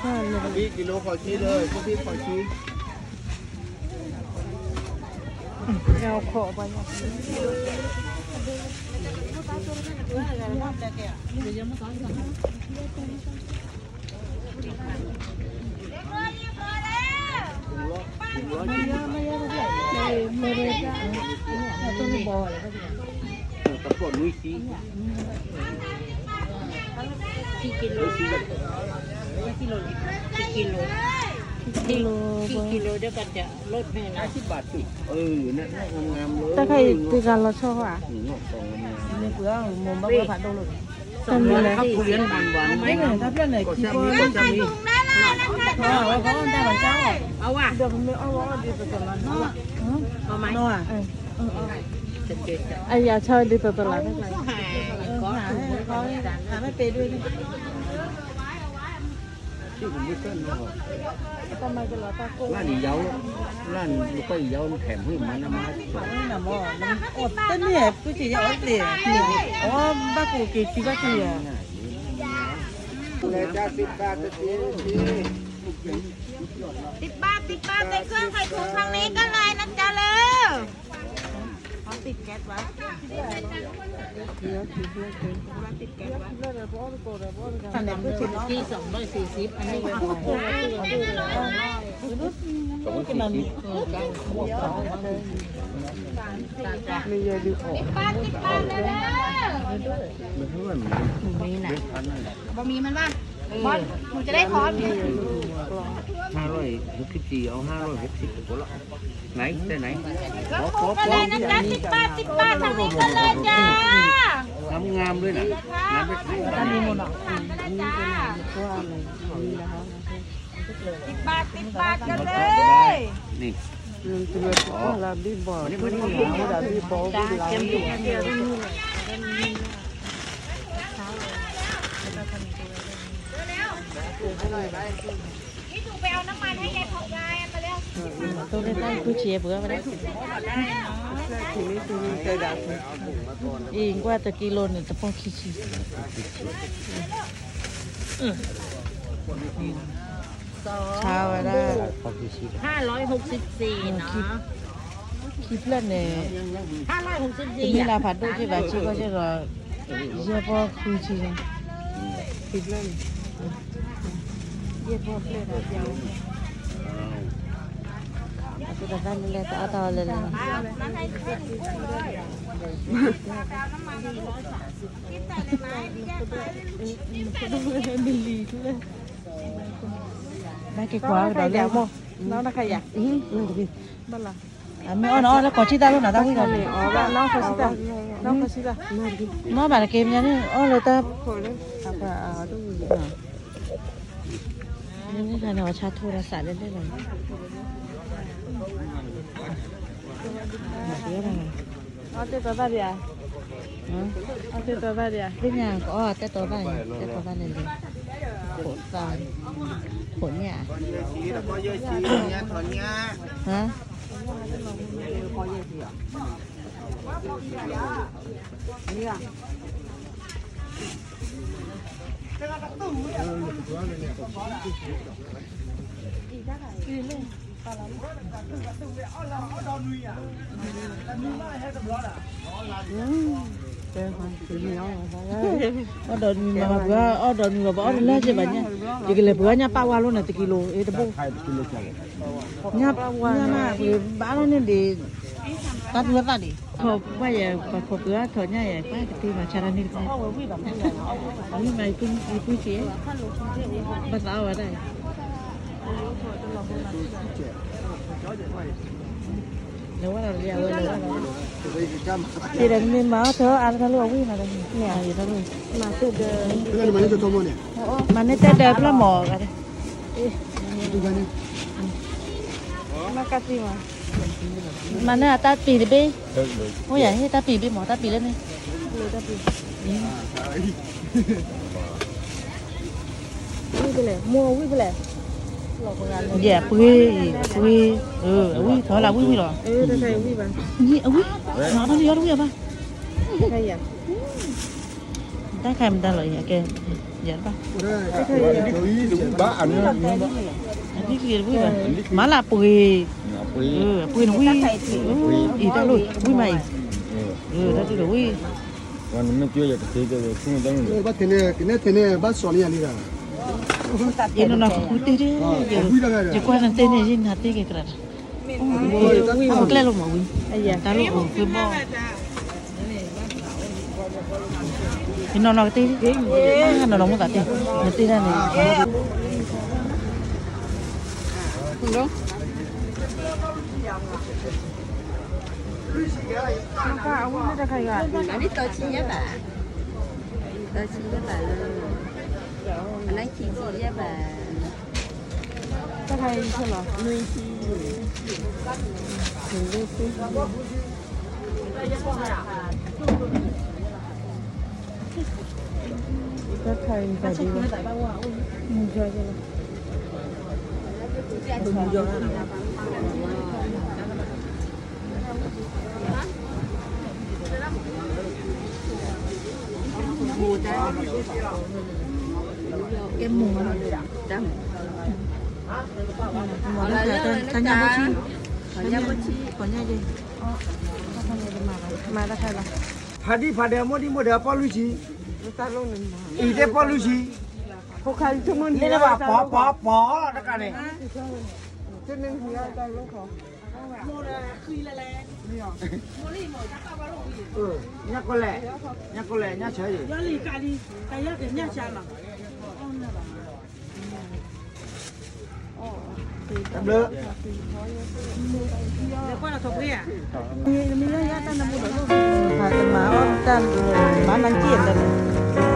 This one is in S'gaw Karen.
ကံၤလိၤဃိးဆံလၢ ကံၤလိၤဃိးဆံ တပီၢ်နွံဆံ ခံကံၤလိၤ ခံကံၤလိၤ ခံကံၤလိၤ ခံကံၤလိၤ ဒီးကတၢၢ် လီၢ်ဖဲန့ၣ် တၢ်ခဲအံၤတဂၤလီၤဆီဧါ မ့ၢ်ပှၤမ့ၢ်ဘၣ်ဝဲဖးဒိၣ်လိာ် တၢ်မ့ၢ်လဲၣ် တၢ်ဖျၢၣ်န့ၣ် ခံကီၢ် အဝဲ အယၤဆီဒ်သိးသိးလီၤ မ့ၢ်ပ့ၤဒိၣ် လၢန့ၣ်ယဝ် လၢန့ၣ် လၢယဝ် แถมให้มันนะ มา တန့ၢ် ပူၤက့ၤယအီၣ်တ့ၢ် အီၣ်ဘၣ်ကအိၣ်က့ၤ ခံဘၣ်က့ၤယၤ สิบบาท สิบบาท ใส่เครื่องใส่ถุงทางนี้ก็เลยนะจ๊ะเลย เขาติดแก๊สไว้ ติดแก๊สไว้ สองร้อยสี่สิบ อันนี้ สองร้อยสี่สิบ เออ จ้ะ สิบบาท สิบบาทเลยนะ มันเท่าไหร่มัน บ่มีมันว่า เออ หนูจะได้ทอน ห้าร้อยหกสิบสี่ เอาห้าร้อยหกสิบ ไปคนละ ไหน แต่ไหน ก็ถูกกันเลยนะจ๊ะ สิบบาท สิบบาท ทางนี้ก็เลยจ้า งามๆ ด้วยนะ งามไปขาย ก็ได้จ้า สิบบาท สิบบาท กันเลย นี่ อ๋อ วันนี้ วันนี้ วันนี้ นี่หนูไปเอาน้ำมันให้ยายทองยายมาเร็ว တိၢ်လၢတၢ်ကူၣ်ဆံး ပှၤဝဲဒၣ် အံၤ ကွၢ်တကံလိၤန့ၣ် တပီၢ်ခံဆံ ဆါဝဲဒၣ် ห้าร้อยหกสิบสี่ เนาะ ခံဖျၢၣ်န့ၣ် ห้าร้อยหกสิบสี่ တမ့ၢ်လၢဖးဒိၣ်က့ဘၣ် ဆံကီၢ်ဆံဒီး ယဲၢ်ပီၢ်ဃုဆံန့ၣ် ခံဖျၢၣ်န့ၣ် ယဲၢ်ပီၢ်ဖျၢၣ်ဒီး အသုတသၣ်န့ၣ်လဲၣ် တအီၣ်တၢ်အီၣ်လဲၣ်လဲၣ် ဘၣ်က့ၤကွၢ်ကဒီးလဲၣ် မ့ၢ် ဘၣ်လီၤ အမ့ၢ်အီၣ်နအီၣ်လၢကီၢ်ဆံတၢ်လိၣ်နၤတၢ်ဝံၣ်လီၤန့ၣ် မ့ၢ်ဘၣ်တက့ၢ်မ့ၢ်န့ၣ် အီၣ်လၢတၢ် မ့ၢ်ခါန့ၣ် အီၣ်ဆါထိၣ်ဒီးစးလဲၣ်လဲၣ်လီၤ အီၣ်တဲတီဘၣ်ဒံးဧါ အီၣ်တဲတီဘၣ်ဒံးဧါ သ့ၣ်ညါကအီၣ်တဲတီဘၣ်န့ၣ် တဲတီဘၣ်လဲၣ်လဲၣ် ခိးသၣ် ခိးညၣ် ဟါ အီၣ်ဒီးနွံမး ပှၤအီၣ်ဒီးနွံလီၤ ပှၤအီၣ်တလၢစ့ၢ်ဘၣ်ညါ ယကလဲၤပှၤညၣ်ပၢ်ဝါလိၤန့ၣ် တကံလိၤ အ့တဘိ ညၣ်ပၢ်ဝါညၣ်မး ပှၤဘၣ်လိၤန့ၣ်ဒံး တၢ်တူၢ်သၣ်ဒံး ပှၤယဲ ပှၤခိးပှၤထီၣ်ညၣ်ယဲ ပှၤကတ့မၤဆါတၢ်န့ၣ်တခါ ဝံၤမး ယပုၢ်က့ ဘၣ်သးအီၣ်ဝဲဒၣ် လဲၤဝဲဒၣ်လံ အဝဲလဲၤဝဲဒၣ်လံ ယဒီးနမ့ၢ်မၤအီၣ်ထီၣ်အါတၢ်လၢအဝံၣ်မးဒီး မၤယတၢ်လၢ မၤန့ၢ်တဲဒၢးဖျၢၣ်မီၤ မၤန့ၢ်အတၢ်ပံၤတဘ့ၣ် အိၣ်ယၤဟ့ၣ်တၢ်ပံၤဘ့ၣ်မီၤ တၢ်ပံၤလၢန့ၣ် ဝံၣ်ဖဲလဲၣ် မိၢ်ဝံၣ်ဖဲလဲၣ် ယဲၢ်ပှ့ၤ ပှ့ၤ အဝံၣ်ထီၣ်လၢဝံၣ်ဝံၣ်လီၤ အဝံၣ် နီၢ်တၢ်လၢယီတဝံၣ်အဘၣ် တၢ်ခါမတၤလီၤအံၤ အကဲ ယၤတဘၣ်, ဘၣ်အနၢ, အနံၣ်ကလံၤတဝံၣ်ဘၣ်, မၤလၢအပှ့ၤ, အပှ့ၤနဝံၣ်, အံၤတၢ်လိၣ်ဝံၣ်မးအံၤ, တၢ်ဒုးတဝံၣ်, ဘၣ်ထဲန့ၣ် ကနဲထဲန့ၣ် ဘၣ်စီၤန့ၢ်ယၤလံဒီး, ယနီၢ်နီၢ်ကပူၤတ့ၢ်တ့ၢ်, ယကွၢ်နတဲန့ၣ် ယနၤတ့ၢ်က့ၤကြၢးဒီး, ကျဲလိာ်မးဝံၤ, တၢ်လိၣ်အိၣ်ဃ့ဘီၣ် ယနီၢ်နီၢ်ကတ့ၢ်, နီၢ်နီၢ်မိၢ်သးတ့ၢ်, နတ့ၢ်တၢ်န့ၣ်, အဝဲတခါယၤ, အနံၣ်သီဆံယဲၢ်ဘး, သီဆံယဲၢ်ဘးလၢ, အနံၣ်ခံဆံယဲၢ်ဘး, တခါယၤလီၤ, နွံဆံ, တၢ်ခါအံၤတၢ်ဒ်လီၤ, မူယီၤယဲလီၤ, ကဲမူၤလီၤ, တၢ်ညၣ်ဘိဆံ, တၢ်ညၣ်ဘိဆံ, မၤတၢ်ခါလီၤ, ဖးဒံၣ်ဖးဒဲးမိၢ်ဒံၣ်မိၢ်ဒဲးပီၣ်လွံၢ်ဆံ, အံၤတဲပီၣ်လွံၢ်ဆံ, လ့ၣ်လၢဘၣ်ပီၤပီၤပီၤလီၤတကးန့ၣ်, ညၣ်ကိးလဲၣ်, ညၣ်ကိးလဲၣ်, ညၣ်ဆၢအံၤ, တဘျုး, မၤအီၣ်တၢ်, မၤနၤက့ၢ်လၢန့ၣ်,